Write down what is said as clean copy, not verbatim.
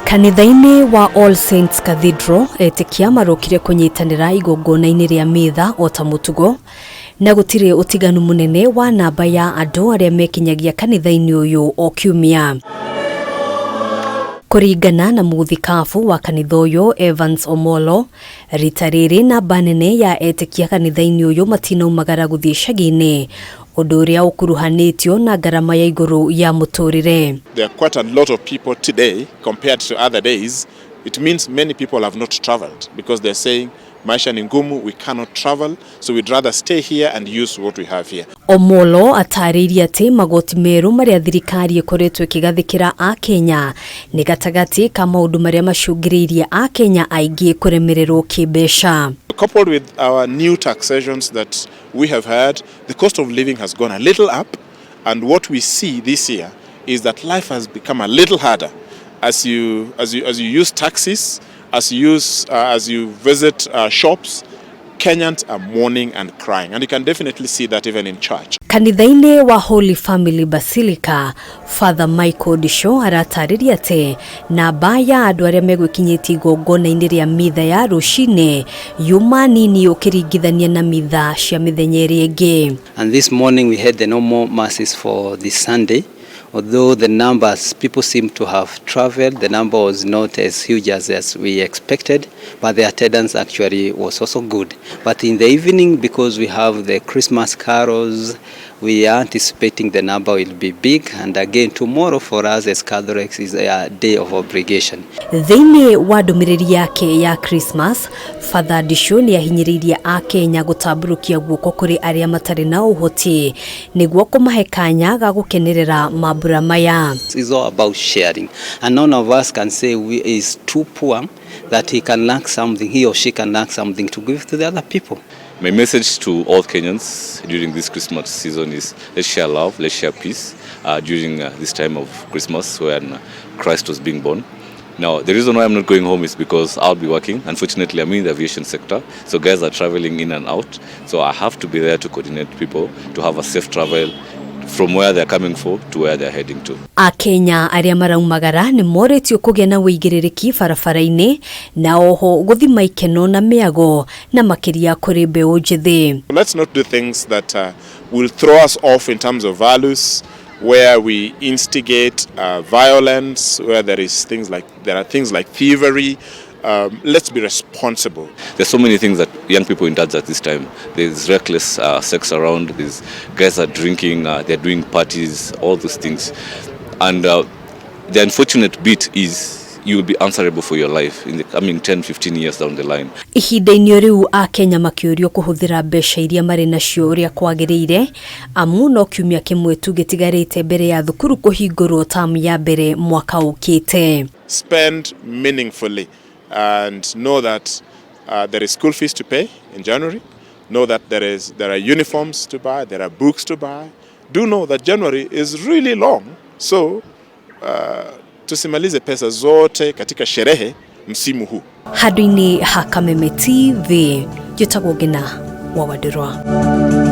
Kanitha-inĩ wa All Saints Cathedral, etĩkia marokire kũnyitanĩra igongona-inĩ rĩa mitha o ta mũtugo, na gũtirĩ ũtiganu mũnene wa namba ya andũ arĩa mekinyagia kanitha-inĩ ũyũ o kiumia. Kũringana na mũthikabu wa kanitha ũyũ Evans Omolo, rita rĩrĩ namba nene ya etĩkia kanitha-inĩ ũyũ matinaumagara gũthiĩ icagi-inĩ, ũndũ ũrĩa ũkuruhanĩtio na ngarama ya igũrũ ya mũtũrĩre. There are quite a lot of people today compared to other days. It means many people have not traveled because they're saying maisha ni ngumu, we cannot travel, so we'd rather stay here and use what we have here. Omolo atarĩirie atĩ magoti merũ marĩa thirikari ĩkoretwo ĩkĩgathĩkĩra Akenya nĩ gatagatĩ ka maũndũ marĩa macũngĩrĩirie Akenya aingĩ kũremererwo kĩmbeca. Coupled with our new taxations that we have had, the cost of living has gone a little up, and what we see this year is that life has become a little harder as you use taxis, as you visit shops. Kenyans are mourning and crying, and you can definitely see that even in church. Kanitha-inĩ wa Holy Family Basilica, Father Michael Disho aratarĩria atĩ namba ya andũ arĩa megwĩkinyĩtie igongona-inĩ rĩa mitha ya rũcinĩ yuma nini ũkĩringithania na mitha cia mĩthenya ĩrĩa ĩngĩ. And this morning we had the normal masses for this Sunday. Although the numbers, people seem to have traveled, the number was not as huge as we expected, but the attendance actually was also good. But in the evening, because we have the Christmas carols, we are anticipating the number will be big. And again, tomorrow for us as Catholics is a day of obligation. Thĩinĩ wa ndũmĩrĩri yake ya Christmas, Father Disho nĩ ahinyĩrĩirie Akenya gũtambũrũkia guoko kũrĩ arĩa matarĩ na ũhoti nĩguo kũmahe kanya ga gũkenerera mambura maya. It's all about sharing. And none of us can say we is too poor that he can lack something, he or she can lack something to give to the other people. My message to all Kenyans during this Christmas season is let's share love, let's share peace during this time of Christmas when Christ was being born. Now, the reason why I'm not going home is because I'll be working. Unfortunately, I'm in the aviation sector, so guys are traveling in and out. So I have to be there to coordinate people to have a safe travel from where they're coming from to where they're heading to. Akenya arĩa maraumagara nĩ morĩtio kũgĩa na wĩigĩrĩrĩki barabara-inĩ na oho gũthima ikeno na mĩago na makĩria kũrĩ mbeũ njĩthĩ. Let's not do things that will throw us off in terms of values, where we instigate violence, where there are things like thievery. Let's be responsible. There's so many things that young people indulge at this time. There's reckless sex around. These guys are drinking. They're doing parties. All those things, and the unfortunate bit is you will be answerable for your life in the coming 10, 15 years down the line. Ihinda-inĩ rĩu Akenya makĩũrio kũhũthĩra mbeca iria marĩ nacio ũrĩa kwagĩrĩire, amu no kiumia kĩmwe tu gĩtigarĩte mbere ya thukuru kũhingũrwo tamu ya mbere mwaka ũkĩte. Spend meaningfully and know that there is school fees to pay in January. Know that there are uniforms to buy, there are books to buy. Do know that January is really long, so tusimalize pesa zote katika sherehe msimu huu. Handũ-inĩ ha Kameme TV, njĩtagwo Ngina wa Wandirwa.